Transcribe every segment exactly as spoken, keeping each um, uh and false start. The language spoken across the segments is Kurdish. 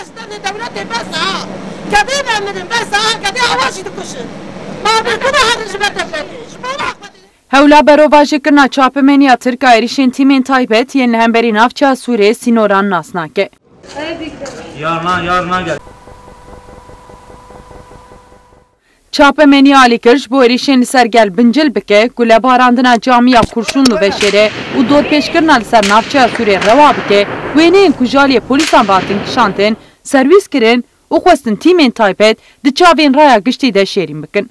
Dewletê bes ha. Kedê bemirin bes ha. Kedê awa jî dikuşin. Ma bir kuna herin ji ber dewletê. Ji bo Hewla berovajîkirina çapemeniya Tirk a êrîşên tîmên taybet yên li hemberî navçeya Sûrê sînoran nas nake. Yarına, yarına gel. Çapemeniya Alîgir ji bo êrîşên li ser gel bincil bike, gulebarandina camiya Kurşunlu Veşêre û dorpêçkirina li ser navçeya Sûrê rewa bike, wêneyên ku ji aliyê polîsan ve hatin kişandin, serwîs kirin û xwestin tîmên taybet di çavên raya giştî de şêrîn bikin.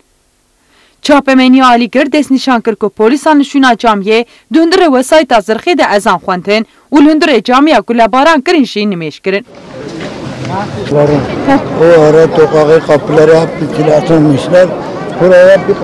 Çapemeniya Alîgir destnîşan kir ku polîsan li şûna camiyê di hundirê wesayîta zirxê de ezan xwendin û li hundirê camiya gulebaran kirin jî nimêj kirin. O ara sokakın kapıları hep kilitlenmişler. Buraya bir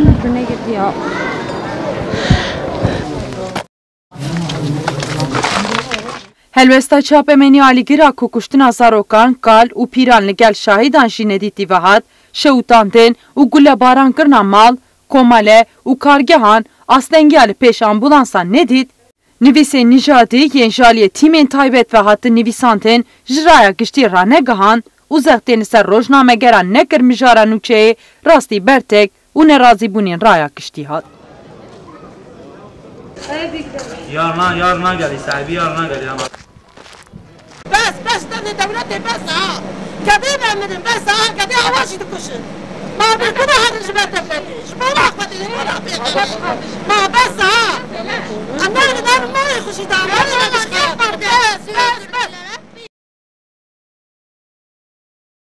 Helwesta çapemeniya Alîgir a ku kuştina zarokan, kal û pîran li gel şahîdan jî nedîtî ve hat, şewitandin û gulebarankirina mal, komele û kargehan, astengiya li pêş ambulansan nedît. Nivîsên nijadî yên ji aliyê tîmên taybet ve hatin nivîsandin ji raya giştî ranegihan û zextên li ser rojnamegeran nekir mijara nûçeyê rastî bertek û nerazîbûnên raya giştî hat. Yarına, yarına gel, sahibi yarına gel, yarına. Bes, bes, tenê dewletê bes ha. Kedê bemirin bes ha, kedê awa jî dikuşin. Ma bir kuna herin ji ber dewletê. Ji bo Xwedê, ji bo Xwedê. Ma bes ha. Em narin, narin, narin xwe jî da. Bes, bes, bes.